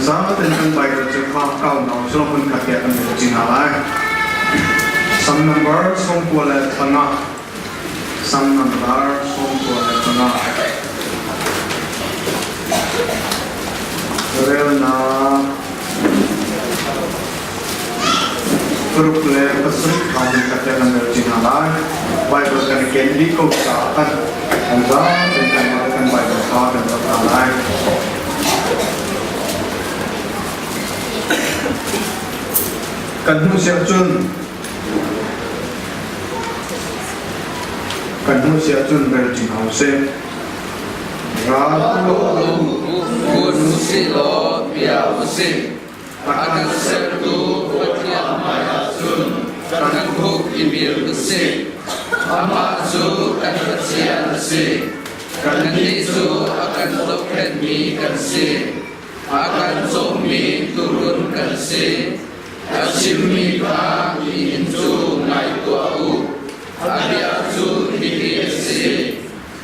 Zaten kan Bible cu kha kau nau cu hmun khat te kan rel ṭi hna lai. Sam number 95. Sam number 95. Relnak 67 kha hmun khat te kan rel ṭi hna lai. Bible kan i ken dih ko caah kan kan zaten kan kan Bible kha kan zoh hna lai. Kan hnu si ahcun kan hnu si ahcun rel ṭi hna usih. Ral Kun usih law bia usih. A kan sertu Pathian hmaiah cun kan khuk i bil usih. Amah cu kan Pathian a si. Kannih cu a kan zohkhenhmi kan si. A kan cawmmi tuurun kan si. A chimmi kha nihin cu ngai tuah u. A bia cu hihi a si.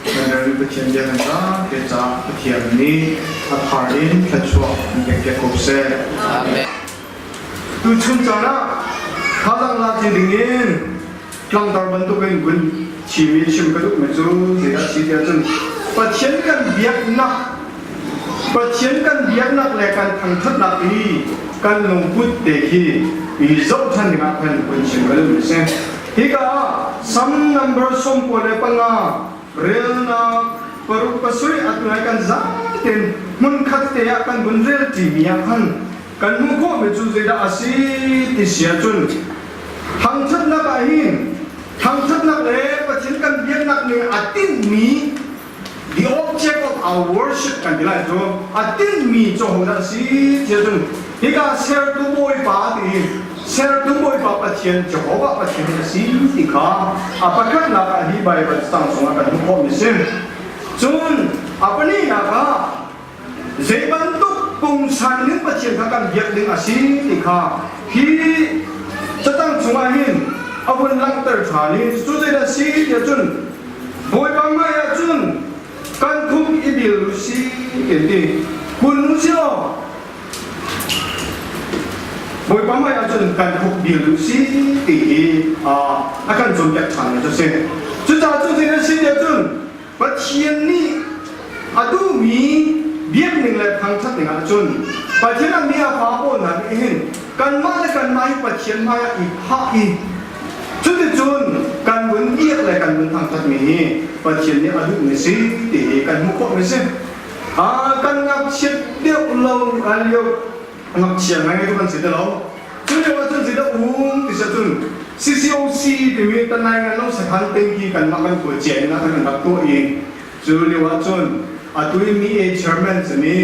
Kan Pathian bia kan zapi caah Pathian nih a thar in thluachuah in pek piak ko seh. Amen. Tuchun caan ah thazaang la ti ding in tlangtar bantukin kun chimi chim ka duhmi cu zeidah si tiah cun Pathian kan biaknak Pathian kan biaknak le kan thangthatnak i kan lungput te khi i zohṭhan dingah khan kun chim ka duhmi si. Hika ah Sam number 95 relnak 6 pasarih atu nai kan zaten hmunkhat te ah kan vun rel ṭimi ah khan kan hmuh khawhmi cu zeidah a si ti si ahcun thangṭhatnak ah hin thangṭhatnak le Pathian kan biaknak nih a tinhmi the object of our worship kan ti lai cu a tinhmi cu hodah a si ti ahcun hika sertu Bawipa ti sertu Bawipa Pathian Jehovah Pathian a si ti kha a pakhatnak ah hi Bible cang chungah kan hmuh khawhmi si. Cun a pahnihnak ah Zei bantuk pungsan in Pathian kha kan biak ding a si ti kha hi catang chungah hin a vun langhter ṭhan i cu zeidah a si tiah cun Bawipa hmai ah cun kan khuk i bil u si ti ti kun u si law Bawipa hmai ah cun kan khuk bil u si ti hi a kan cawnpiak ṭhan mi cu a si. Cucaah cu zeidah a si tiah cun Pathian nih a duhmi biakning le thangṭhat ning ahcun Pathian a mi a fa pawl hna nih hin kanmah le kanmah hi Pathian hmaiah i phah i cuticun kan vun biak le kan vun thangṭhatmi hi Pathian nih a duhmi si ti hi kan hmuh khawhmi si. Kan ngakchiat deuh lo lio ngakchia ngai tu kan si ti lo. Cu lio ahcun zeidah um ti si ahcun CCOC timi tanai ngan lo sakhan tengki kanmah kan khual cia in ah kan rak tuah i cu lio ahcun atu i mi a chairman simi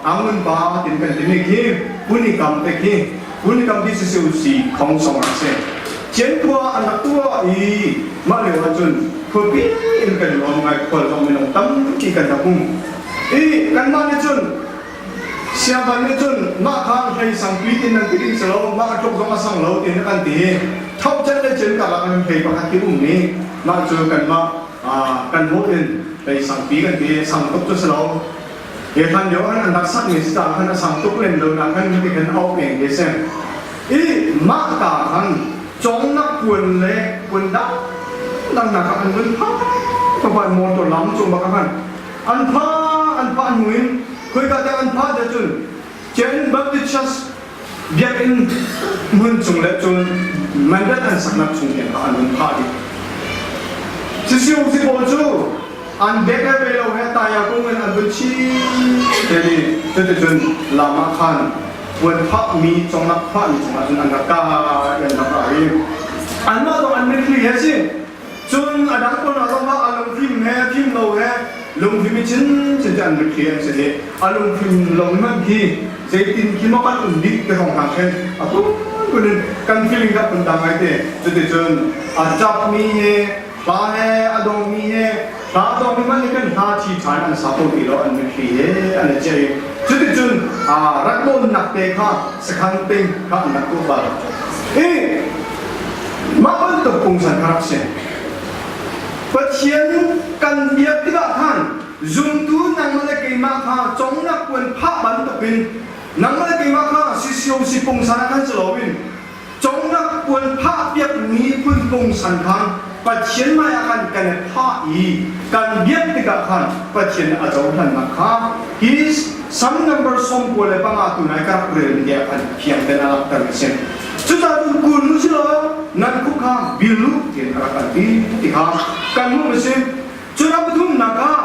Angun pa tin kan timi khi Puni kam te khi Puni kam ti CCOC khong song a si. Cian khua an rak tuah i mah lio ahcun khuapi in kan nuam ngai khual zong minung tampi kan rak um. I kanmah nih cun Siangban nih cun mah kha hlei sangpi tin nan ti ding si lo, mah a tluk zong a sang lo tin an ti i thohcet le cin karlak in hlei pakhat ti um i mah cu kanmah kan hmuh in hlei sangpi kan ti sang tuk cu si lo. He hlan lio an an rak sakmi si caah khan a sang tuk lem lo nak khan hiti khan auh peng ti si. I mah ka khan cawngnak puan le puan dang dang nak ah an vun phak papan motor lam cung bak ah khan An pha an phah hnu in khoika tiang an phah tiah cun Chen Baptist Church biakinn hmun chung le cun mandat an saknak chung tiang kha an hun phah dih. Sisiu si pawl cu an bek le ve lo he taya kung in an vun chi te ni cuticun lam ah khan puan phahmi congnak phahmi cungah cun an rak kai an rak ra i anmah zong an mitthli he si Cun a dang pawl hna zong kha a lungfim he fim lo he lungfim i chinchin cu an mitthli an si i a lungfim lo hmanh khi zeitin khi maw kan um dih ti hrawng hna khin a phunphun in kan feeling kha phundang ngai te. Cuticun a ṭapmi he hla he a dongmi he hla a dongmi hmanh nih khan hla thi ṭha in an sa kho ti lo an mitthli he an i ciah i cuticun rak dawnnak te kha sakhan ting kha an rak tuah bal. I Mah bantuk pungsan kha rak si. Pathian kan biak tikah khan zumtu nangmah le keimah kha congnak puan phah bantukin. bantukin nangmah le keimah kha CCOC pungsan ah khan si loin congnak puan phah piakmi phun pungsan khan Pathian hmaiah khan kan i phah i kan biak tikah khan Pathian a cohlannak kha hi Sam number 95 tunai ka rak relmi te ah khan fiang ten a langhter mi si. Cucaah cun kun u silaw nan khuk kha bil u tiin a rak kan ti ti kha kan hmuh mi si. Cun a pathumnak ah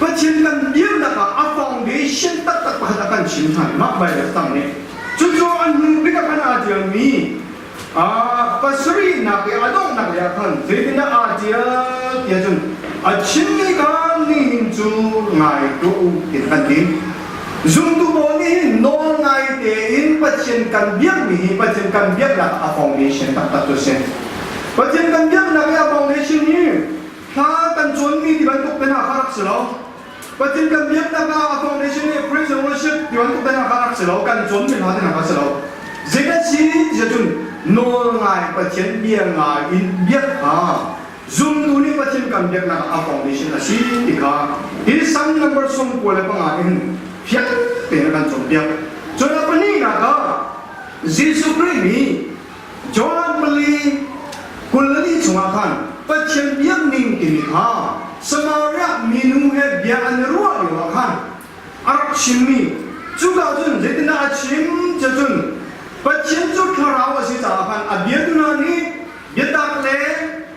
Pathian kan dirnak ah a foundation taktak pakhat a kan chim ṭhan mah Bible tang nih. Cucu an hnu bik ah khan aa ṭialmi pasarihnak i a donghnak lei ah khan zeitindah aa ṭial ti ahcun a chimmi kha nihin cu ngai tuah u ti kan ti. Zumtu pawl nih hin nawl ngai tein Pathian kan biakmi hi Pathian kan biaknak a foundation taktak cu a si. Pathian kan biaknak i a foundation hi Hla kan cawnmi ti bantuk te hna kha rak si lo. Pathian kan biaknak ah a foundation nih praise and worship ti bantuk te hna kha rak si lo. Kan cawnmi hla te hna kha si lo. Zeidah si ti cun nawl ngai Pathian bia ngai in biak kha zumtu nih Pathian kan biaknak ah a foundation a si ti kha hi Psalm number 95 in fiang tein a kan cawnpiak. Cun a pahnihnak ah Jesuh Khrih nih Johan pali 24 chungah khan Pathian biakning timi kha Samaria minu he bia an i ruah lioah khan a rak chimmi cuka cun zeitindah a chim cun Pathian cu thlarau a si caah khan a biatu hna nih biatak le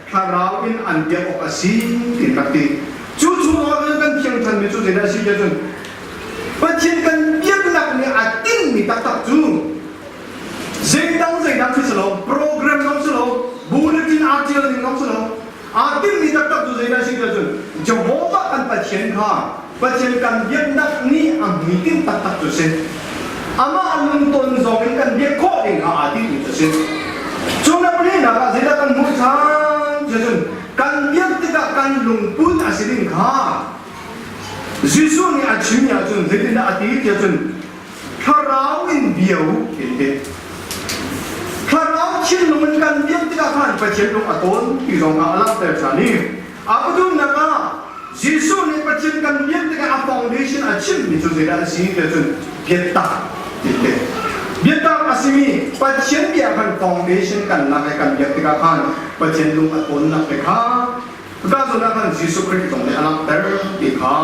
thlarau in an biak awk a si tiin rak ti. Cu chungah cun kan thiang ṭhanmi cu zeidah a si tiah cun Pathian kan biaknak nih a tinhmi taktak cu Zeidang zeidang si lo, program zong si lo, bulletin aa ṭial ning zong si lo. Aa timhmi taktak cu zeidah si tiah cun Jehovah kan Pathian kha Pathian kan biaknak nih a hmuitinh taktak cu si. Amah lungton zong in kan biak khawh ding kha aa timhmi cu si. Cu na palinak ah zeidah kan hmuh ṭhan tiah cun kan biak tikah kan lungput a si ding kha Jesuh nih a chimmi ahcun zeitindah a ti tiah cun Thlarau in bia u ti ti. Thlarau thinlung in kan biak tikah khan Pathian lung a tawn ti zong kha a langhter ṭhan i a pathumnak ah Jesuh nih Pathian kan biak tikah a foundation a chimmi cu zeidah a si ti cun biatak ti ti. Biatak a simi Pathian bia khan foundation kan lak i kan biak tikah khan Pathian lung a tawnnak te kha Cuka zawn ah khan Jesuh Khrih zong nih a langhter ti kha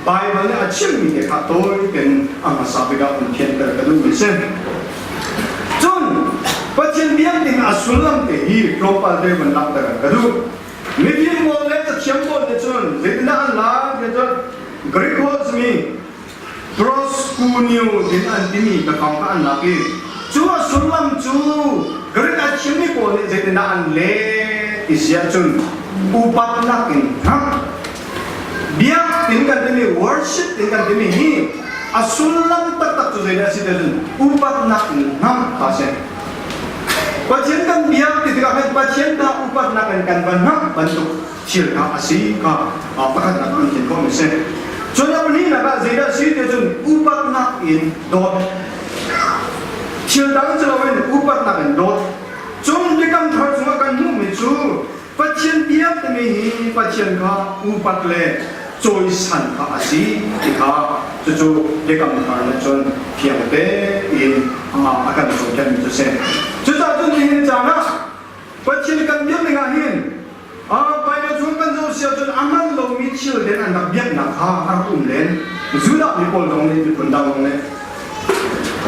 Baibal nih a chimmi te kha tawi tein a hmasa bik ah hun thianter ka duhmi a si. Cun Pathian biak ding a sullam te hi tlawmpal te van langhter ka duh. Mifim pawl le cathiam pawl nih cun zeitindah an lak ti cun Greek holh simi proskuneo din an timi biafang kha an lak i cu a sullam cu Greek a chimmi pawl nih zeitindah an leh ti si ahcun upatnak in hngalh biak tin kan timi worship tin kan timi hi a sullam taktak cu zeidah a si ti ahcun upatnak in hngalh kha a si. Pathian kan biak ti tikah khan Pathian dah upatnak in kan van hngalh bantuk thil kha a si kha pakhatnak an thin khawh mi si. Cun a pahnihnak ah zeidah si ti cun upatnak in dawt. Thil dang cu loin upatnak in dawt. Cun biakam thar chungah kan hmuhmi cu Pathian biak timi hi Pathian kha upat le cawisan kha a si ti kha cucu biakam thar nih cun fiang tein a kan cawnpiakmi cu a si. Cucaah cun nihin caan ah Pathian kan biak ning ah hin Bible chung kan zoh si ahcun a hman lomi thil den an rak biaknak kha a rak um len. Judah mi pawl zong nih miphun dang zong nih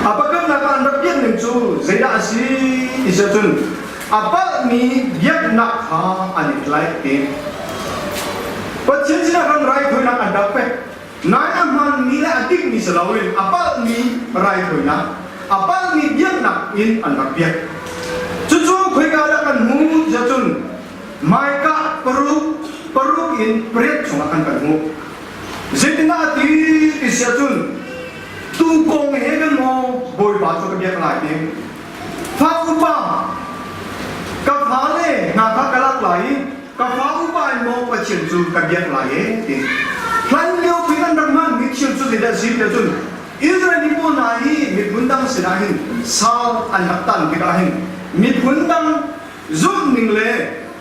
a pakhatnak ah an rak biak ning cu zeidah a si ti si ahcun a palhmi biaknak kha an i tlaih ti. Pathian sinah khan raithawinak an rak pek. Nain a hmanmi le a dikmi si loin a palhmi raithawinak, a palhmi biaknak in an rak biak. Cucu khoika dah kan hmuh tiah cun Micah paruk paruk in pariat chungah khan kan hmuh. Zeitindah a ti ti si ahcun tuu kong he kan maw Bawipa cu ka biak lai ti. Fa upa ka fale hna kha ka lak lai i ka fa upa in maw Pathian cu ka biak lai e ti. Hlan lio pi an rak hmanmi thil cu zeidah a si tiah cun Israel mi pawl hna hi miphun dang sinah hin sal an rak tan tikah hin miphun dang zumhning le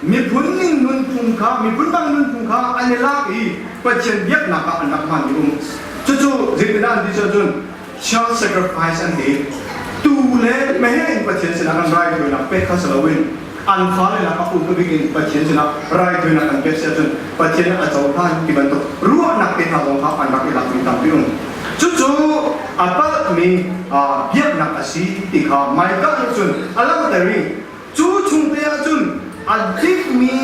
miphun ning nunphung kha miphun dang nunphung kha an i lak i Pathian biaknak ah an rak hmanmi um. Cucu zeitindah an ti cun child sacrifice an ti. Tu le meheh in Pathian sinah kan raithawinak pek kha si loin an fale lakah upa bik in Pathian sinah raithawinak an pek si ahcun Pathian a cohlan ti bantuk ruahnak te hna zong kha an rak i lakmi tampi um. Cucu a palhmi biaknak a si ti kha Micah nih cun a langhter i cu chung te ahcun a dikmi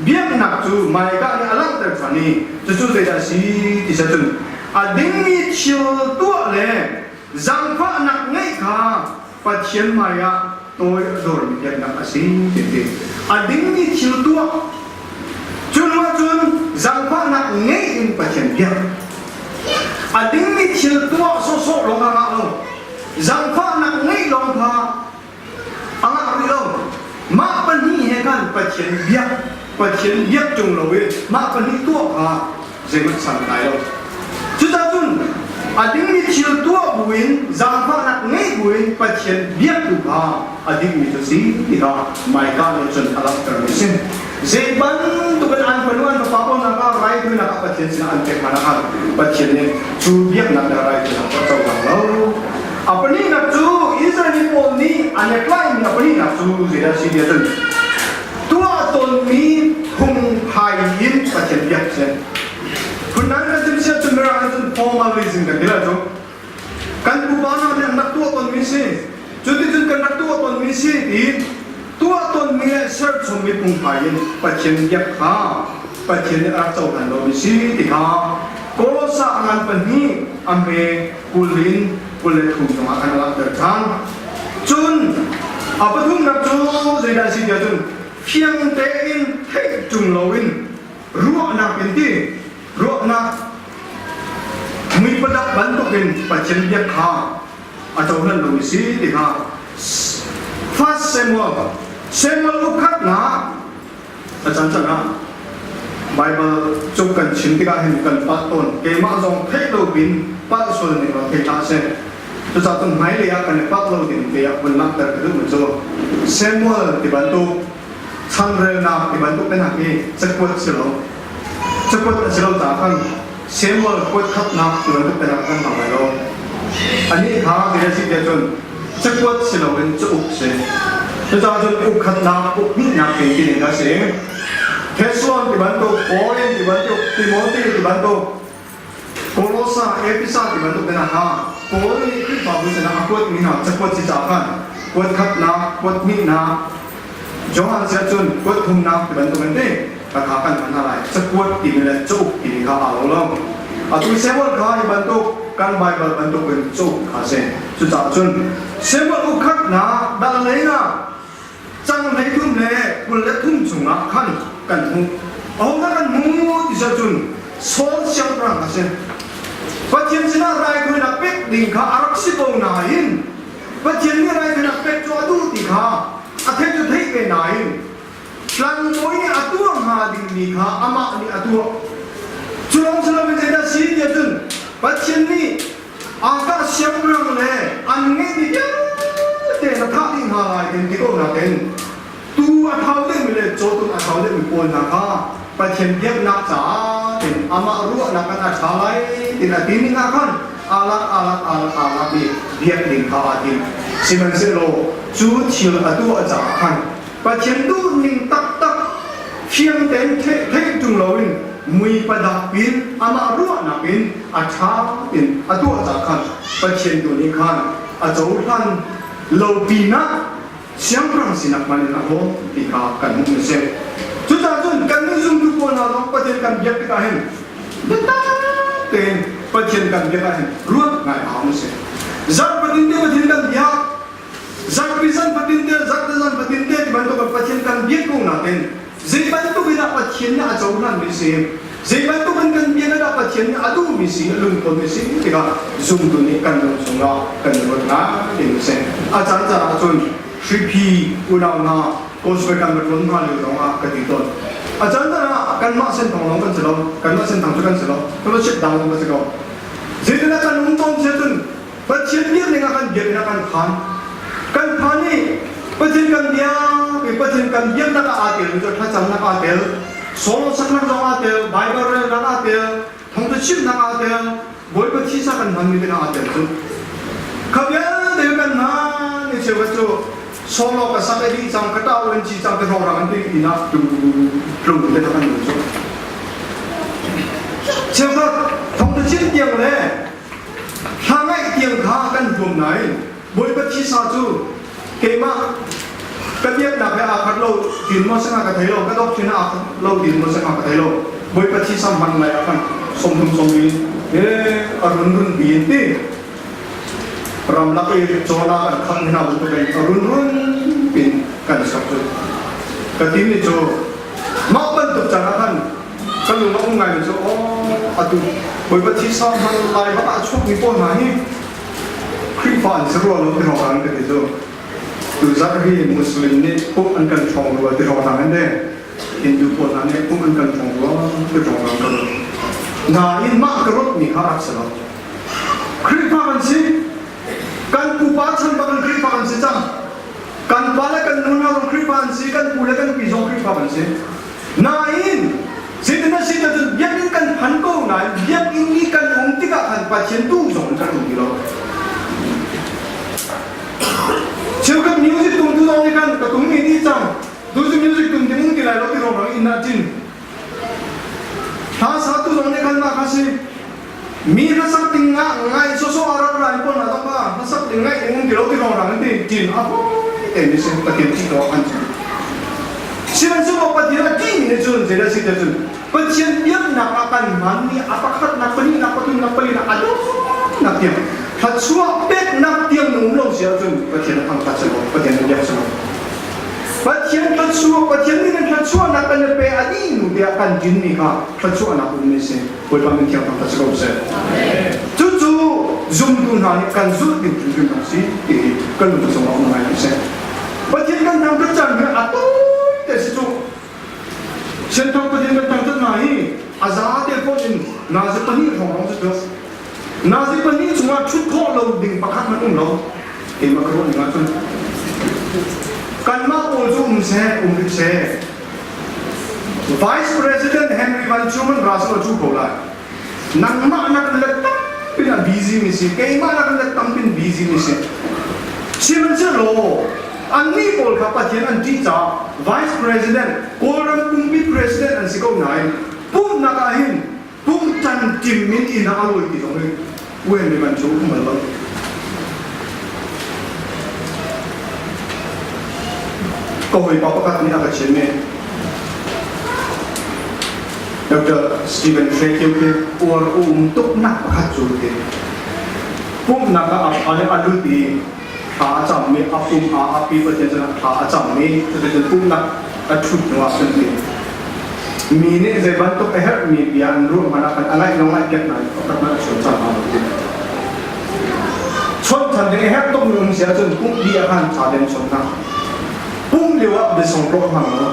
biaknak cu Micah nih a langhter ṭhan i cucu zeidah a si ti cun a dingmi thil tuah le zaangfahnak ngeih kha Pathian hmaiah tawi a dormi biaknak a si ti ti. A dingmi thil tuah cu hnuah cun zaangfahnak ngeih in Pathian biak. A dingmi thil tuah sawhsawh lawng a ngah lo. Zaangfahnak ngeih lawng kha a ngah rih lo. Mah pahnih he khan Pathian biak, Pathian biak ṭung lo i mah pahnih tuah kha zeihmanh san lai lo. Cucaah cun a dingmi thil tuah buin zaangfahnak ngeih buin Pathian biaktu kha a dingmi cu si ti kha Micah nih cun a langhtermi a si. Zei bantukin an fanu an fapa pawl hna kha raithawinak ah Pathian sinah an pek hna nakhan Pathian nih cu biaknak le raithawinak cu a cohlang lo. A pahnihnak cu Israel mi pawl nih an i tlaihmi a pahnihnak cu zeidah a si ti ahcun tuah tawnmi phungphai in Pathian biak a si. Phundang kan chim si ahcun Mirang nih cun formalism kan ti lai cu. Kan pupa hna nih an rak tuah tawnmi si. Cuticun kan rak tuah tawnmi si tiin tuah tawnmi le serchommi phungphai in Pathian biak kha Pathian nih a rak cohlan lomi si ti kha Kolosa a ngan pahnih a hme 20 in 23 zongah khan a langhter ṭhan. Cun a pathumnak cu zeidah a si tiah cun fiang tein theih ṭung loin ruahnak in ti ruahnak muipadak bantukin Pathian biak kha a cohlan lomi si ti kha First Samuel Samuel ukhatnak a can can ah Bible cu kan chim tikah hin kan palh tawn. Keimah zong theih lo pin palh sual ning lo thei hlah seh. Cucaah cun hmailei ah kan i palh lo ding te ah vun langhter ka duhmi cu Samuel ti bantuk changrelnak ti bantuk te hna hi cakuat si lo. Cakuat a si lo caah khan Samuel kuat khatnak ti bantuk te hna kan hmang lai lo. Anih kha ti si tiah cun cakuat si loin cauk si. Cucaah cun uk khatnak, uk hnihnak ti ti ning a si. Thessalon ti bantuk, Korin ti bantuk, Timothy ti bantuk, Kolosa, Efesa ti bantuk te hna kha Paul nih Khrihfabu sinah a kuatmi hna cakuat si caah khan kuat khatnak, kuat hnihnak, Johan siah cun kuat thumnak ti bantuk an ti. Ka kha kan hman hna lai. Cakuat timi le cauk timi kha aa lo lo. Atu Samuel kha hi bantuk kan Baibal bantuk in cauk kha si. Cucaah cun Samuel ukkhatnak dal lei na cang 33 le 23 chungah khan kan hmuh. Ahodah kan hmu ti cun Saul siangpahrang a si. Pathian sinah raithawinak pek ding kha a rak si ko nain Pathian nih raithawinak pek cu a duh ti kha a theih cu theih ve nain tlangbawi nih a tuah hnga dingmi kha amah nih a tuah. Cu lawng si loin zeidah si tiah cun Pathian nih Aka siangpahrang le an ngeihmi vialte na thah dih hna lai tin ti ko nakin tuu a thau deuhmi le cawtum a thau deuhmi pawl hna kha Pathian biaknak caah tin amah ruahnak kan a ṭha lai tin a ti ning ah khan alak alak alak alak i biak ding kha aa tim. Sihmanhsehlaw cu thil a tuah caah khan Pathian duhning taktak fiang tein theih ṭung loin mui padak pin amah ruahnak in a ṭha in a tuah caah khan Pathian tu nih khan a cohlan lo pinah siangpahrang sinak hman in a haw ti kha kan hmuh a si. Cucaah cun kan nih zumtu pawl hna zong Pathian kan biak tikah hin biatak tein Pathian kan biak ah hin ruat ngai a hau a si. Zarh fatin te Pathian kan biak Zarhpi zan fatin te, zarhte zan fatin te ti bantuk in Pathian kan biak ko nain zei bantuk in dah Pathian nih a cohlanmi si, zei bantuk in kan bia dah Pathian nih a duhmi si, a lungtonmi si tikah zumtu nih kan lung chungah kan i ruat ngai ding a si. A caan caan ahcun hriphi unau hna gospel kan va ṭuan hna lio zong ah ka ti tawn. A caan caan ah kanmah senthang lawng kan si lo, kanmah senthang cu kan si lo, fellowship dang lawng kan si ko. Zeitindah kan um tawn si ahcun Pathian biak ning ah kan biakinn ah kan phan. Kan phan i Pathian kan biak i Pathian kan biaknak ah aa tel cu thlacamnak aa tel, solo saknak zong aa tel, Bible relnak aa tel, thawngtha chimnak aa tel. Bawipa thisa kan hmanmi te aa tel cu. Kha vialte kan hman i cheukhat cu solo ka sak i dih cang ka tau in ci cang ka rawrang an ti inn ah tlung te kan nun cu. Cheukhat thong chin tiang le hla ngaih tiang kha kan huam nain Bawipa thisa cu keimah ka biaknak he aa khat lo tin maw sanga ka thei lo ka doctrine aa khat lo tin maw sanga ka thei lo Bawipa thisa hman lai ah khan 30 40 he a run run bin ti ramlak i chawla kan kham hna bantuk in a run run pin kan sak cu ka ti mi cu mah bantuk caan ah khan ka lung a um ngai mi cu aw atu Bawipa thisa hman lai bak ah chuak mi pawl hna hi Khrihfa an si rua lo ti hrawng an ka ti cu. Tuzarh hi Muslim nih pumh an kan ṭhawng rua ti hrawng an ti. Hindu pawl hna nih pumh an kan ṭhawng rua ti hrawng an ka ruat. Nain mah ka ruatmi kha rak si lo. Khrihfa kan si. Kan pupa chan bak in Khrihfa kan si cang. Kan pa le kan nu hna zong Khrihfa an si, kan pu le kan pi zong Khrihfa kan si. Nain zeitin a si cun biakinn kan phan ko nain biakinn i kan um tikah khan Pathian tu zong kan um ti lo. Cheukhat music tum tu zong nih khan ka tum mi ni cang tu cu music tum ding um ti lai lo ti rong rang inn ah cin hla sa tu zong nih khan mah kha si mi hlasak ding nga ngai soso a rak rai pon na dong ma hlasak ding ngai um ti lo ti rong rang in ti tin a hoi te mi sin Pathian thi to an cu sihmanhsehlaw Pathian a ti mi nih cun zeidah si te cun Pathian biaknak ah kan hman mi a pakhatnak pahnihnak pathumnak palinak a donghnak tiang thluachuah peknak tiang na um lo si ahcun Pathian a thangthat si lo Pathian na biak si lo Pathian thluachuah Pathian nih kan thluachuahnak kan pe a dih nu tiah kan din mi kha thluachuahnak um mi si Bawipa min thiang thangthat si ko seh. Cucu zumtu hna nih kan zulh ding hrimhrim a si ti hi kan lung chungah um ngai seh. Pathian kan thangthat caan hi a tawi te si cu. Senthang Pathian kan thangthat hna hi a za te fawn in nazi pahnih hrawng rong si cu. Nazi pahnih chungah ṭhut khawh lo ding pakhat hmanh um lo. Keimah ka ruah ning ahcun kanmah pawl cu um seh, um rih seh. Vice President Henry Van Truman Russell a cu ko lai. Nangmah nak le tampin a busy mi si, keimah nak le tampin busy mi si. Sihmanhsehlaw annih pawl kha Pathian an ṭih caah Vice President, Kawlram pumpi President an si ko nain pumhnak ah hin pum tan tim in inn ah a lawi ti zong hi U Henry Van cu um bal lo. Ka hawipa pakhat nih a ka chimh i Dr. Stephen Fekio khi uar um tuknak pakhat cu ti pumhnak ah a lut i thla a cammi a pum a api Pathian sinah thla a cammi cuticun pumhnak a ṭhut hnu ah cun ti mi nih zei bantuk a herhmi bia an ruah hmanh ah khan a ngaih lo ngaih piak hna i pakhat hmanh a chuan cang hna lo ti chawnh than ding a herh tukmi um si ahcun pumh dih ah khan ṭha tein chawnh hna pumh lio ah biasong tlawh hmang lo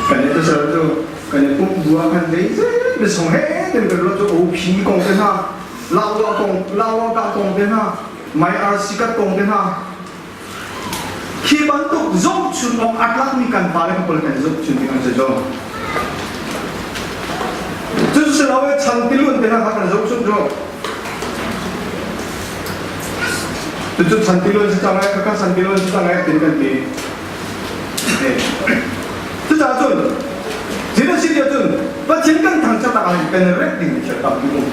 kan i tusal cu kan i pumh bu ah khan zei zei biasong he ten kan ruat cu OP kong te hna Lawa kong Lawa kah kong te hna mai RC kat kong te hna Khi bantuk zohchun awk a tlakmi kan pale ka pawl kan zohchun ding an si cu. Cu si lo i chan tilun te hna kha kan zohchun cu. Cucu chan tilun si cang ai, kaka chan tilun si cang ai tin kan ti. Cucaah cun, Jesuh si cun Pathian kan thangṭhat ah kan rek ding thil tampi um.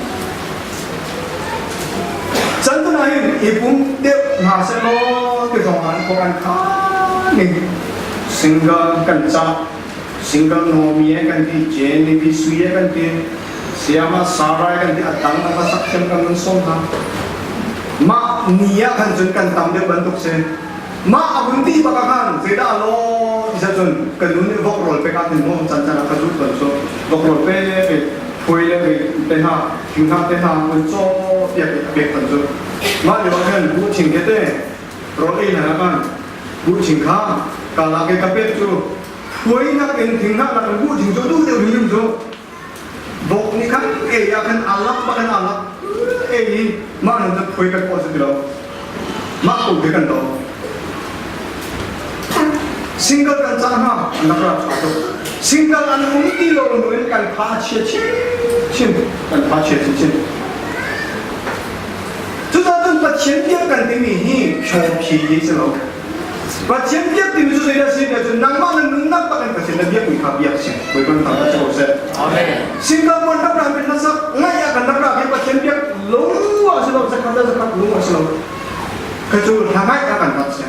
Chan tu hin i pum deuh hna sehlaw ti zong ah an an kha ning single kan cah single nomi kan ti Jenny pi sui kan ti siama Sarai kan ti atang na sak thiam kan nun som hna mah ni ah khan cun kan tam deuh bantuk si mah a vun ti bak ah khan zeidah law ti cun kan nun nih vok rawl pek ah tin mo chan chan ah ka zut ton so vok rawl pe pe phui le te hna thing hna te hna kun caw piak i a pek ton cu mah lio ah khan buh thing te te rawl ei hna kan buh thing kha kala ke ka pek cu phuai nak in thing hna nak in buh thing cu duh deuh hrim cu vok nih khan ei ah khan alak bak in alak ei i mah nun cu phuai kan pawh cu ti lo mah ko te kan lo. Single kan cah hna an rak ra ṭha tuk. Single an um ti lo nu in kan tha a chia chinchin. Kan tha chia chinchin. Cucaah cun Pathian biak kan timi hi hlawphi hi si lo. Pathian biak timi cu zeidah si tiah cun nangmah na nunnak tak in Pathian na biakmi kha biak si. Bawipa thang ka si ko seh. Amen. Singapore rak ra min hlasak ngaih ah kan rak ra hi Pathian biak lung ah si lo zakhat le zakhat lung ah si lo. Ka cu hla ngaih ah kan rak si.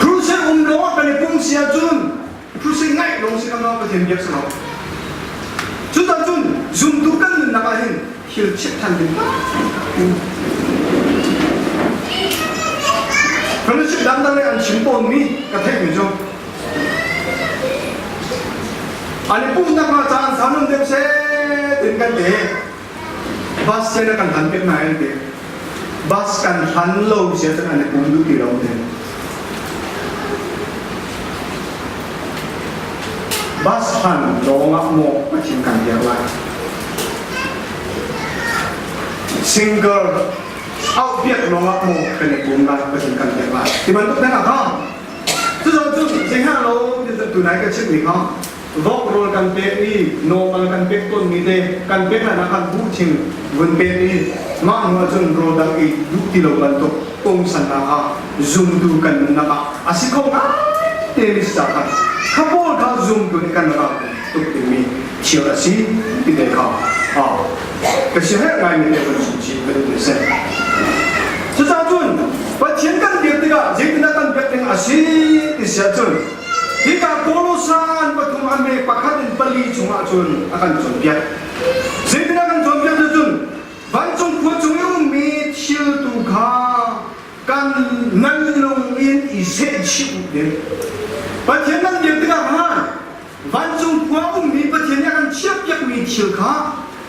Crusade um lo ah kan i pum si ahcun crusade ngaih lawng si kan Pathian biak si lo. Cuta cun zumtu kan nunnak ah hin thil chit than ding Fellowship dangdang le an chim tawnmi ka theihmi cu an i pumhnak hnga caan san um deuh seh tin kan ti. Bus sen a kan hlan pek hna an ti. Bus kan hlan lo sia cun an i pum duh ti lo ti. Bus hlan lawng ah maw Pathian kan biak lai. Single auh piak lawng ah maw kan i pum lai Pathian kan biak lai. Ti bantuk nan ah kha. Cucaah cun zei hna lo ti tunai ka chimmi kha vok rawl kan pek i normal kan pek tawnmi te kan pek hlan ah khan buhthing vun pek i mah hnu ahcun rawl dang ei duh ti lo bantuk pungsannak ah zumtu kan nunnak ah a si kho ngai te mi si kha kha pawl kha zumtu nih kan rak tuk dingmi thil a si ti te kha ka siaherh ngaimi te kan chim chih ka duh ni si. Cucaah cun Pathian kan biak tikah zeitindah kan biak ding a si ti si ahcun hika Kolosan pathum a me pakhat in pali chungah cun a kan cawnpiak. Zeitindah kan cawnpiak cu cun vancung khua cung i ummi thil tu kha kan nan lung in i sehchih u ding. Pathian nan biak tikah khan vancung khua ummi Pathian nih a kan chiahpiakmi thil kha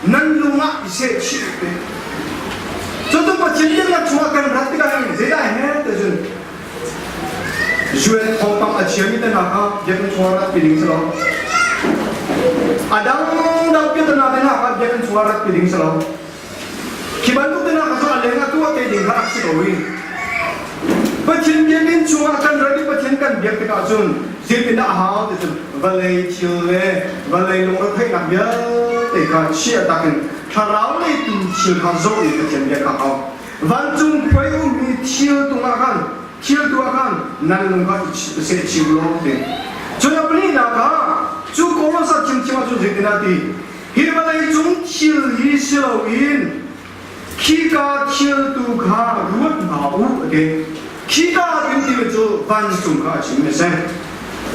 nan lung ah i sehchih u ding. Cucu Pathian biaknak chungah kan rat tikah hin zeidah he ti cun UN thawngpang a chiami te hna kha biakinn chungah rat pi ding si lo. A dangdang piatana te hna kha biakinn chungah rat pi ding si lo. Khi bantuk te hna kha cu a leng ah tuah te ding kha rak si ko i Pathian biakinn chungah kan rat i Pathian kan biak tikah cun zeitindah a hau ti cun vawlei thil le vawlei lungretheihnak vialte kha chiah takin thlarau lei tu thil kha zoh i Pathian biak a hau. Vancung khuai ummi thil tungah khan thil tu ah khan nan lung kha i sehchih u law ti. Cun a pahnihnak ah cu Kolosa chimchim ah cun zeitin ah ti hi vawlei cung thil hi si loin khika thil tu kha ruat hna u a ti. Khika tin timi cu vancung kha a chim a si.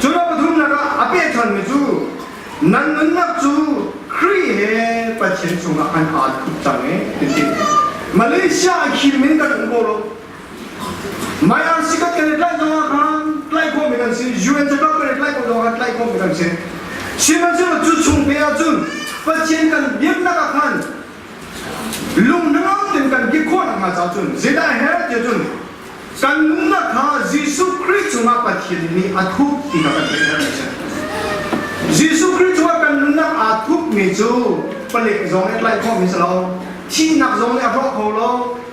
Cun a pathumnak ah a peh ṭhanmi cu nan nunnak cu Khrih he Pathian chungah khan aa thup cang e ti si. Malaysia a khim in kan um ko lo. Mai RC kan kan i tlaih zong ah khan tlaih khawhmi kan si. UN cakap kan i tlaih khawh zong ah tlaih khawhmi kan si. Sihmanhsehlaw cu chung te ahcun Pathian kan biaknak ah khan lung hnangam tein kan ki khawh nakhnga caah cun zeidah a herh ti ahcun kan nunnak kha Jesuh Khrih cungah Pathian nih a thup ti kha kan theih herh a si. Jesuh Khrih cungah kan nunnak aa thupmi cu palik zong nih a tlaih khawhmi si lo, thihnak zong nih a hrawh kho lo,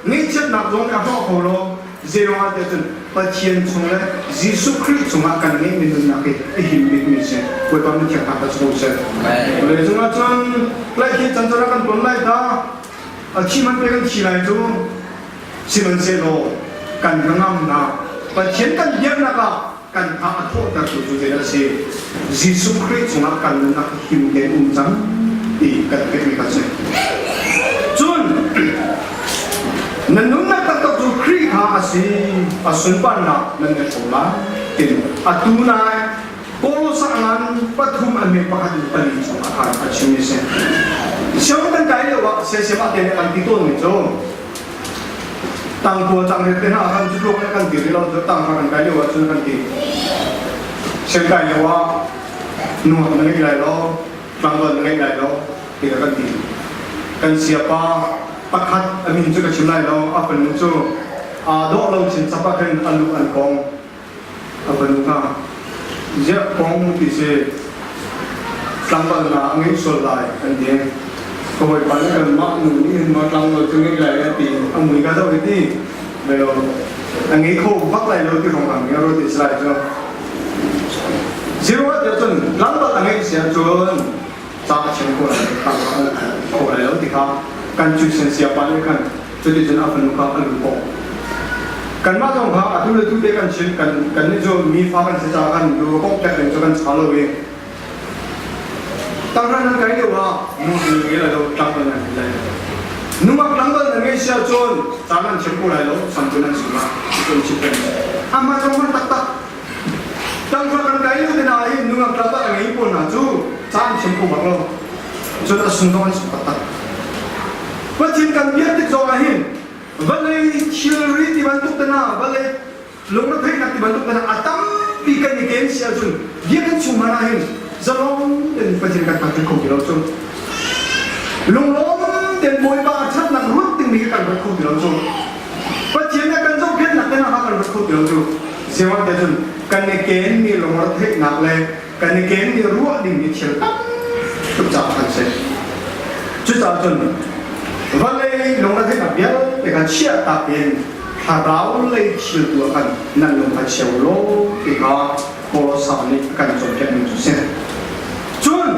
ngaihchiatnak zong nih a hrawh kho lo. Zeiruangah tiah cun Pathian chung le Jesuh Khrih cungah kan ngeihmi nunnak hi a him bikmi si. Bawipa min thiang thangṭhat si ko seh. Vawlei cungah cun tlaihkhih can can ah kan ton lai ta. A thi man pe kan thi lai cu. Sihmanhsehlaw kan hnangamnak Pathian kan biaknak ah kan tha a thawhtertu cu zeidah a si? Jesuh Khrih cungah kan nunnak him tein um cang ti kan theihmi kha a si. Cun na nunnak taktak cu Khrih kha a si, a sunparnak nan i hrawm lai tin atu nai Paul ngan pathum an me pakhat in pali chung a khan a chim i si. Siang kan kai lio ah siasem ah te an ti tawn mi cu tangkua tangriat te hna khan cu tluk kan ti rih lo cu tangka kan kai lio ah cun kan ti. Siang kai lio ah nuak na ngei lai lo, tlangval na ngei lai lo ti kan ti. Kan siapa pakhat a min cu ka chim lai lo, a fanu cu aa dawh lo chin chap ah khin a lu an kong. A fanu kha ziah kong ti si tlangval hna a ngeih sual lai an ti. Ka hawipa nih kanmah nu nih hin maw tlangval cu ngeih lai a ti. A mui ka zoh i ti. Melo a ngei kho bak lai lo ti rong ang ro ti lai cu. Zero ah cun tlangval a ngeih sia cun ca a chim ko lai kho lai lo ti kha kan cu sen sia pa nih khan cuticun a fanu kha a lu kawh. Kanmah zong kha atu le tu te kan chim kan kan nih cu mi fa kan si caah kan lu kawk tek ding cu kan cha lo i Tangran nan kai lio ah nu an ngei lai lo, tlangval nan ngei lai lo. Nungak tlangval nan ngei si ahcun caan an chim ko lai lo, sam cu nan sung ah cun chim peng. Amah zong hman taktak. Tangka kan kai lio te nain nungak tlangval a ngei pawl hna cu caan chim ko bak lo. Cun a sung zong an sung taktak. Pathian kan biak tik zong ah hin vawlei thilri ti bantuk te hna, vawlei lungretheihnak ti bantuk hna a tampi kan i ken si ahcun biakinn chung hmanh ah hin zalong tein Pathian kan thangṭhat kho ti lo cu. Lunglawm tein Bawipa a ṭhatnak ruat dingmi khi kan ruat kho ti lo cu. Pathian nih a kan zohkhenhnak te hna kha kan ruat kho ti lo cu. Zeruang tiah cun kan i kenmi lungretheihnak le kan i kenmi ruah dingmi thil tam tuk caah kan si. Cucaah cun vawlei lungretheihnak vialte kha chiahtak in thlarau lei thil tu ah khan nan lung kha chia u law ti kha Kolosa nih a kan cawnpiakmi cu a si. Cun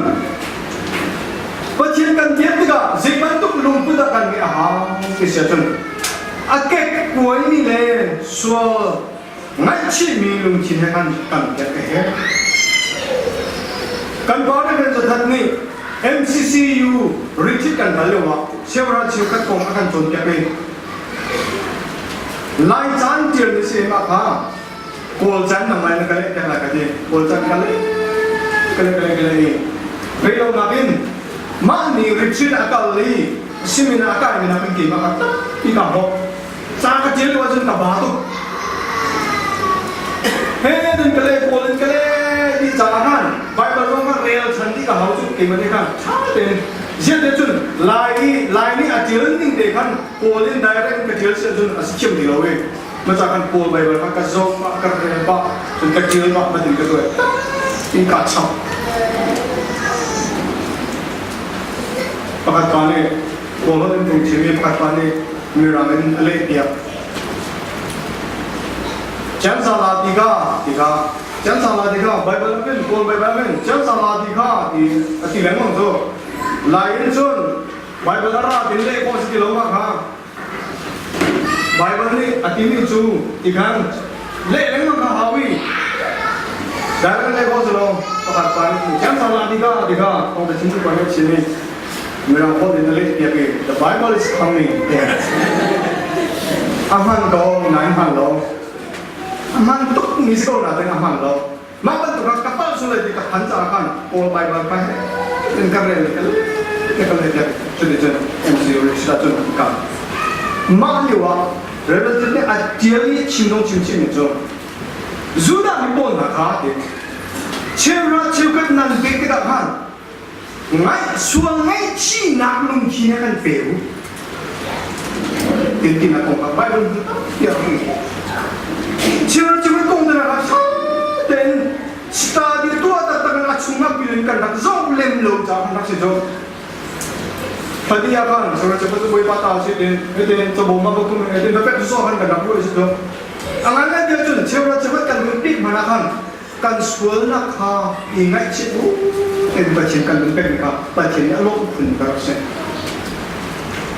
Pathian kan biak tikah zei bantuk lungput ah kan ngeih a hau ti si ahcun a kek kuaimi le sual ngaihchihmi lungthin he khan kan biak a herh. Kan pa Reverend Zathat nih MCCU retreat kan kal lio ah cheuhra cheukhat kong a kan cawnpiak i Lai caan ṭial na si mah kha Kawl caan na ngai na ka leh piak lai ka ti. Kawl caan ka leh ka leh ka leh ka leh i rei lo nakin mah ni retreat a kal i simin a kai mi nakin keimah ka tampi ka hawk. Ca ka ṭial lio ahcun ka ba tuk. He dun ka leh kawl in ka leh ti caah khan Bible zong kha rel ṭhan dih ka hau cu keimah nih khan ṭha tein ziah cun Lai i Lai nih a ṭial ning te khan Kawl in direct in ka ṭial si ahcun a si thiam ti lo i maca kan Kawl Bible kha ka zoh pah ka rel pah cun ka ṭial pah matin ka tuah in ka chap. Pakhat pa nih Kawl holh in phungchim i pakhat pa nih Mirang in a lehpiak. Chan-sa-la ti kha ti kha Chan-sa-la ti kha Bible ah khin Kawl Bible ah khin Chan-sa-la ti kha ti a ti lengmang cu. Lai in cun Bible a ra tin leh khawh si ti lo ma kha. Bible nih a timi cu ti khan leh lengmang kha hau i direct leh khawh si lo pakhat pa nih Chan-sa-la ti kha ti kha thawng te chim tu pa nih a chim i Mirang holh in a leh piak i the Bible is coming a hman ko nain hman lo a hman tuk mi si ko nain a hman lo mah bantuk ah ka palh sul lai ti ka phan caah khan Kawl Bible ka he in ka rel ka le ka le piak cuticun MC Rich cun ka mah lio ah Reverend nih a tial i chim dong chim chim mi cu Judah mi pawl hna kha ti cheuhra cheukhat nan pek tikah khan Ngaih sual ngaihchihnak lungthin he kan pe u. Tintinak kong kha Bible hmun tampi ah hmuh khawh. Chimra chimra kong te nak ah tein study tuah taktak in a chungah pil in kan rak zoh lem lo caah kan rak si cu. Thadi ah khan chimra chimra cu Bawipa ta si tin hitin cabawm ah pathum hitin bapek so khan kan rak ruah si cu. A ngai ngai ti ahcun chimra chimra kan hun pik hmanh ah khan kan sualnak kha i ngaihchih bu in Pathian kan nun pekmi kha Pathian nih a lawmh phun ka rak si.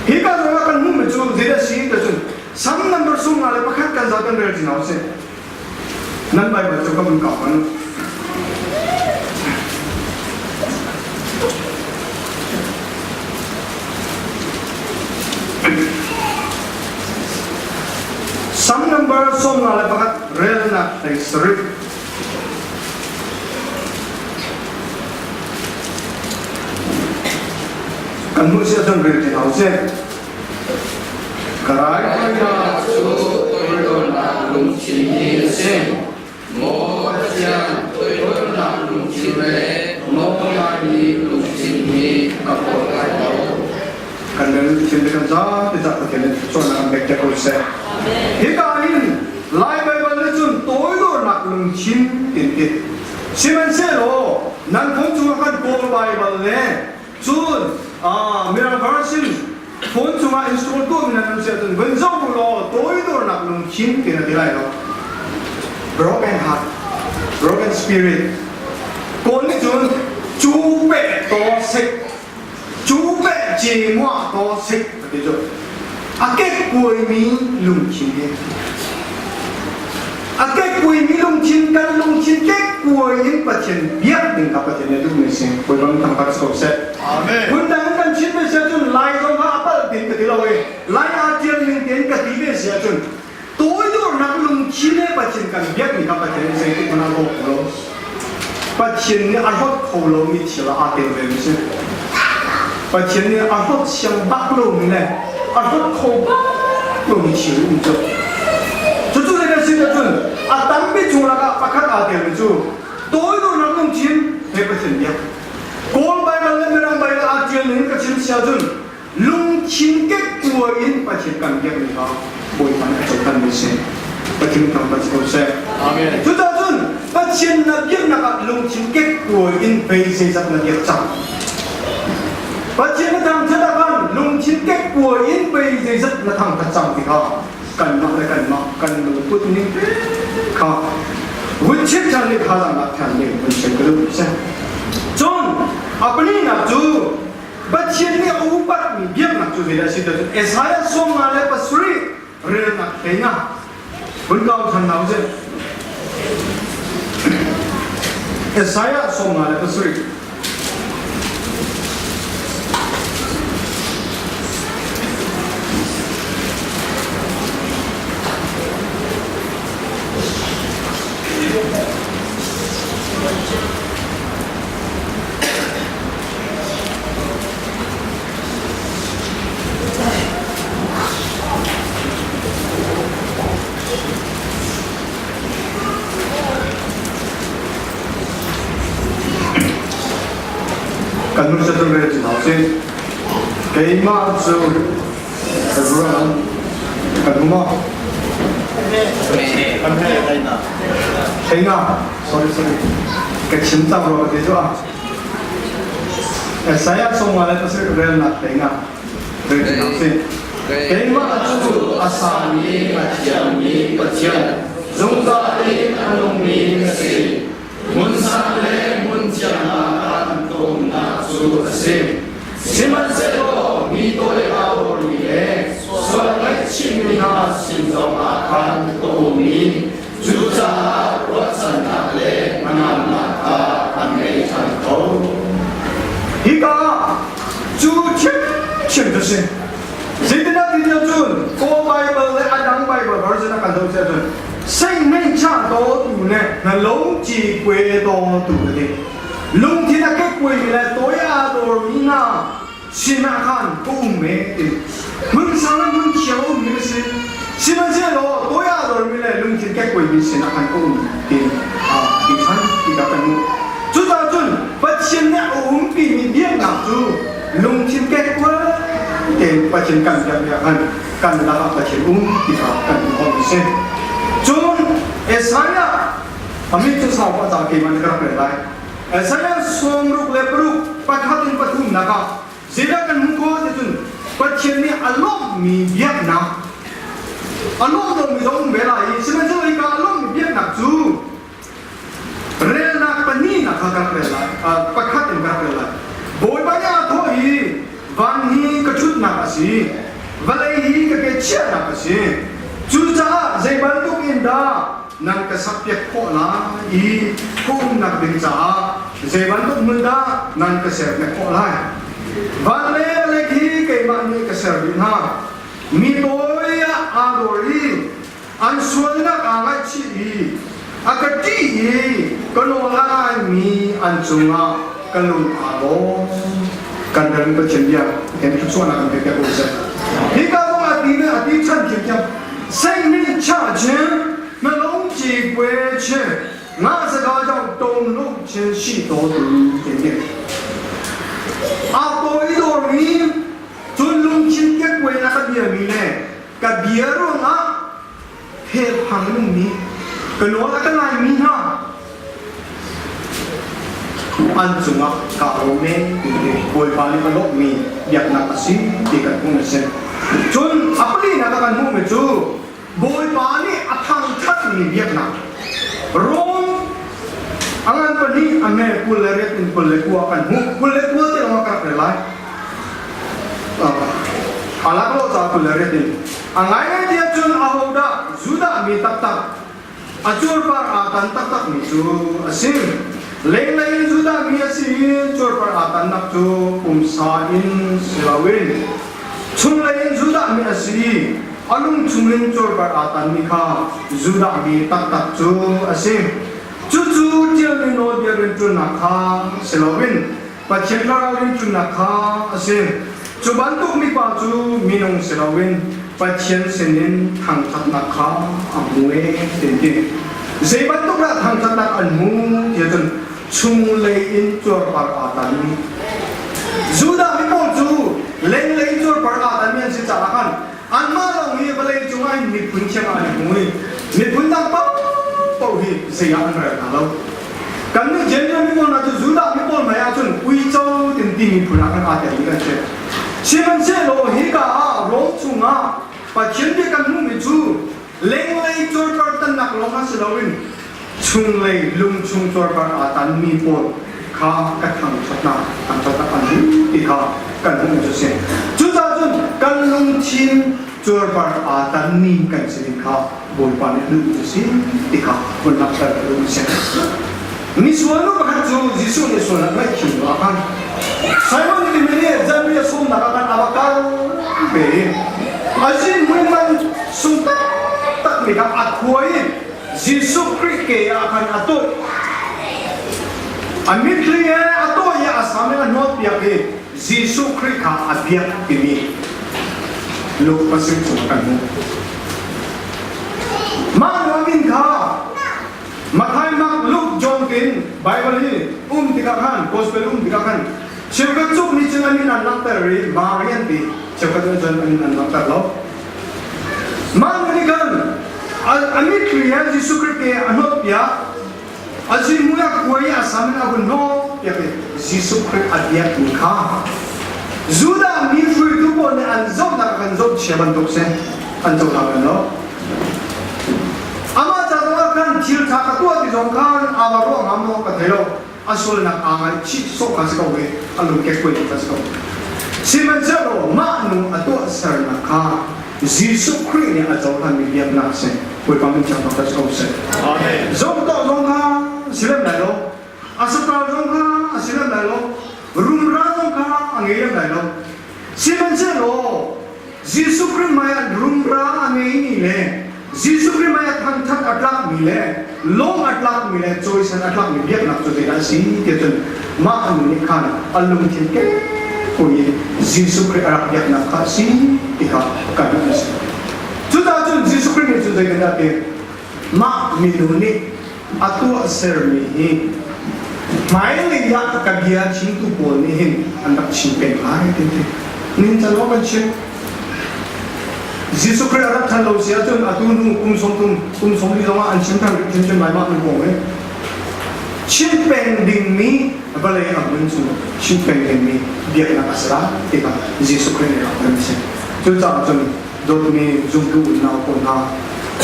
Hi ka zong ah kan hmuhmi cu zeidah si ti cun Sam number 51 kan za kan rel ti hna usih. Nan Bible cu ka vun kau hmanh. Sam number 51 relnak 17. Kan hmuh si ahcun rel ti hna usih. Ka raithawinak cu toidornak lungthin hi a si. Maw Pathian, toidornak lungthin le nawlngaimi lungthin hi ka kawl lai lo. Kan lungthin le kan zapi cah Pathian nih cawnnak an pek te ko seh. Hika hin Lai Baibal nih cun toidornak lungthin tin ti. Sihmanhsehlaw nan phung chungah khan Kawl Baibal le cun Mirang version Phone cungah install tuahmi nan um si ahcun vun zoh u law toidornak lungthin ti na ti lai lo. Broken heart, broken spirit. Kawl nih cun cu pe to sik, cu pe ce mua to sik a ti cu. A kekkuaimi lungthin hi a kekkuaimi lungthin kan lungthin kekkuai in Pathian biak ding kha Pathian nih a duhmi a si. Bawipa min thangṭhat si ko seh. Amen. Phundang in kan chim ve si ahcun Lai zong kha a palh tin ka ti lo i Lai aa ṭial ning tein ka ti ve si ahcun toidornak lungthin he Pathian kan biakmi kha Pathian nih zeitik hmanh ah a hlawt kho lo. Pathian nih a hlawt kho lomi thil ah aa tel ve mi si. Pathian nih a hlawt siang bak lomi le a hlawt kho bak lomi thil um cu. Cucu zei kan si ahcun a tampi chung lakah pakhat aa telmi cu toidornak lungthin he Pathian biak. Kawl Baibal le Mirang Baibal aa ṭial ning ka chim si ahcun lungthin kekkuai in Pathian kan biakmi kha Bawipa nih a cohlanmi a si. Pathian thangṭhat si ko seh. Amen. Cucaah cun Pathian na biaknak ah lungthin kekkuai in pei zeizat na biak cang. Pathian na thangṭhat ah khan lungthin kekkuai in pei zeizat na thangṭhat cang ti kha kanmah le kanmah kan lungput ning kha vun chim ṭhan nih thazaang ṭhan ding vun chim ka duh seh. Cun a pahnihnak cu Pathian nih a upatmi biaknak cu zeidah a si ti ahcun Isaiah 57 relnak hlei nga vun kau ṭhan hna usih. Isaiah 57 Kan nu cu rel cu hna usih. Keimah cu ka ruang kan um maw? Kan Heina, sorry sorry. Ka chim cang rua ka ti cu ah. Isaiah song nga le pasarih relnak heina. Rel cu hna usih. Keimah cu a sami a thiangmi Pathian, zungzal in a nungmi ka si. Hmun sang le hmun thiang ah kan tonnak cu a si. Sihmanhsehlaw mi tawi aa dawrmi le sual ngaihchihmi hna sin zongah khan ka um i cucaah ruahchannak le hnangamnak kha an ngei ṭhan ko. Hika ah cu ṭhiamṭhiam cu si. Zeitindah ti cun Kawl Baibal le a dang Baibal version a kan zoh ahcun Seihnei cha dawtu le na lungci kue dawtu na ti. Lungthin a kekkuaimi le tawi aa dawrmi hna sinah khan ka um e ti. Hmun sang le hmun thiang a ummi ka si. Sihmanhsehlaw tawi aa dawrmi le lungthin kekkuaimi sinah khan ka um ti ti ṭhan ti kha kan hmuh. Cucaah cun Pathian nih a umpimi biaknak cu lungthin kekkuai tein Pathian kan biakmi ah khan kan lakah Pathian um ti kha kan hmuh awk a si. Cun Isaiah a min cu sau pa ca keimah nih ka rak rel lai. Isaiah 66 pakhat in pathumnak ah zeidah kan hmuh khawh ti cun Pathian nih a lawmhmi biaknak a lawm lomi zong um ve lai i sihmanhsehlaw hika a lawmhmi biaknak cu relnak pahnihnak kha ka rak rel lai pakhat in ka rak rel lai Bawipa nih aa thawh i van hi ka ṭhutnak a si vawlei hi ka ke chiahnak a si cucaah zei bantuk in dah nan ka sakpiak khawh lai i ka umnak ding caah zei bantuk hmun dah nan ka serpiak khawh lai van le vawlei hi keimah nih ka ser dih hna mi tawi ah aa dawr i An sualnak aa ngaihchih i a ka ṭih i ka nawl a ngaimi an cungah ka lung aa lawm. Kan ram Pathian bia kan thluachuahnak kan pek ko seh. Hika zong a ti a ti chan thiamthiam. Sengmin cha chin na lung ci kwe chin nga saka jong tong lu chin shi to tu tin ti. A toi dor mi cun lungthin ke kwe na ka bia mi le Ka bia ruangah helphang in ummi ka nawl a ka ngaimi hna An cungah kaa lawm e ti hi Bawipa nih a lawmhmi biaknak a si ti kan hmuh a si. Cun a palinak a kan hmuhmi cu Bawipa nih a thangṭhatmi biaknak Rom a ngan pahnih a me 28 in 29 kan hmuh. 29 te lawng ah ka rak rel lai. A laklawh ca 28 in. A ngaingai ti ahcun ahodah Judah mi taktak a cuarpar aa tan taktakmi cu a si. Lenglei in Judah mi a si i cuarpar aa tannak cu pumsa in si loin chunglei in Judah mi a si i a lung chungin cuarpar aa tanmi kha Judah mi taktak cu a si. Cucu ṭialmi nawlbia rianṭuannak kha si loin Pathian thlarau rianṭuannak kha a si. Cu bantuk mipa cu minung si loin Pathian sinin thangṭhatnak kha a hmu e ti ti. Zei bantuk dah thangṭhatnak an hmu ti ahcun chunglei in cuarpar aa tanmi. Judah mi pawl cu lenglei cuarpar aa tanmi an si caah khan anmah lawng hi vawlei cungah hin miphun thiang ah an i hmu i miphun dang paohpaoh hi zei ah an rel hna lo. Kannih Gentile mi pawl hna cu Judah mi pawl hmai ahcun uico tin ti miphun ah khan aa telmi kan si. Sihmanhsehlaw hika ah Rom chungah Pathian bia kan hmuhmi cu lenglei cuarpar tannak lawng ah si loin chunglei lungchung cuarpar aa tanmi pawl kha ka thangṭhatnak thangṭhatnak an hmu ti kha kan hmuhmi cu a si. Cucaah cun kan lungthin cuarpar aa tanmi kan si ding kha Bawipa nih a duhmi cu si ti kha vun langhter ka duh si. Misual nu pakhat cu Jesuh nih sual a ngaihthiam lio ah khan Simon timi nih zanriah sawmnak ah khan a va kal ve i a zihmui man sung taktak mi kha a khuai i Jesuh Khrih ke ah khan a tawih. A mitthli he a tawih i a sam in a hnawtpiak i Jesuh Khrih kha a biak timi Luke pasarih chung kan hmuh. Mah nu min kha Matthai, Mark, Luke, John tin Bible hi um tikah khan Gospel um tikah khan cheukhat cuk nih cun an min an langhter i Mary an ti cheukhat nih cun an min an langhter lo. Mah nu nih khan a mitthli he Jesuh Khrih ke a hnawtpiak a zihmui a kuai i a sam in a vun hnawhpiak i Jesuh Khrih a biakmi kha Judah mi hruaitu pawl nih an zohnak ah kan zoh chia bantuk si an cohlang lem lo. Amah ca zongah khan thil ṭha ka tuah ti zong khan aa va ruah hnga maw ka thei lo. A sualnak aa ngaihchih sawh kha si ko i a lungkek kuai kha si ko. Sihmanhsehlaw mah nu a tuahsernak kha Jesuh Khrih nih a cohlanmi biaknak si. Bawipa min thiang thangṭhat si ko seh. Amen. Zomtaw zong kha si lem lai lo. A saṭal zong kha a si lem lai lo. Rumra zong kha a ngei lem lai lo. Sihmanhsehlaw Jesuh Khrih hmaiah rumra a ngeimi le Jesuh Khrih hmaiah thangṭhat a tlakmi le lawm a tlakmi le cawisan a tlakmi biaknak cu zeidah a si ti cun mah nu nih khan a lungthin kekkuai in Jesuh Khrih a rak biaknak kha a si ti kha kan hmuh a si. Cucaah cun Jesuh Khrih nih cun zeitindah a ti? Mah minu nih a tuahsermi hi hmailei ah ka bia chimtu pawl nih hin an rak chim peng lai ti ti. Nihin can maw kan chim? Jesuh Khrih a rak ṭhan lo si ahcun atu hnu kum 30 kum 40 zongah an chim ṭhan rih chinchin lai mah nu kong hi. Chim peng dingmi vawlei a hmun cu chim peng dingmi biaknak a si lai ti kha Jesuh Khrih nih a rak kan chim. Cucaah cun dawtmi zumtu unau pawl hna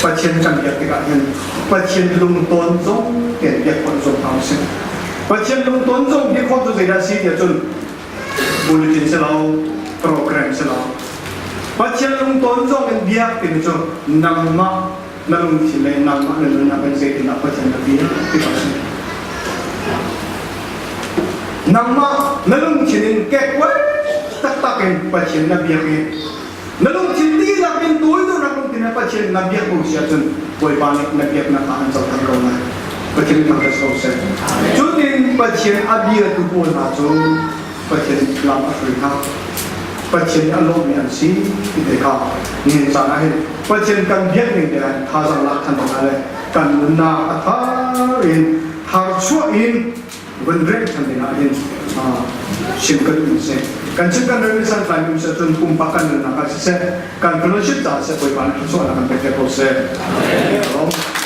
Pathian kan biak tikah hin Pathian lungtawn zong tein biak khawh zong hna usih. Pathian lungtawn zong biak khawh cu zeidah a si tiah cun bulletin si lo, program si lo. Pathian lungtawn zong in biak timi cu nangmah na lungthin le nangmah na nunnak in zeitindah Pathian na biak ti kha a si. Nangmah na lungthin in kekkuai taktak in Pathian na biak i na lungthin dihlak in tuaiduhnak lungthin he Pathian na biak ko si ahcun Bawipa nih na biaknak ah an cohlan ko lai. Pathian thangṭhat ko seh. Cutin Pathian a biatu pawl hna cu Pathian lam a hruai hna. Pathian nih a lawmmi an si ti te kha nihin caan ah hin Pathian kan biak ning te ah thazaang lak than awk le kan nunnak a thar in tharchuah in vun rengh than ding ah hin chim ka duh si. Kan chim kan rel san tlai mi seh cun pumpak kan nunnak ah siseh kan fellowship caah seh Bawipa nih thluachuahnak kan pek te ko seh. Amen.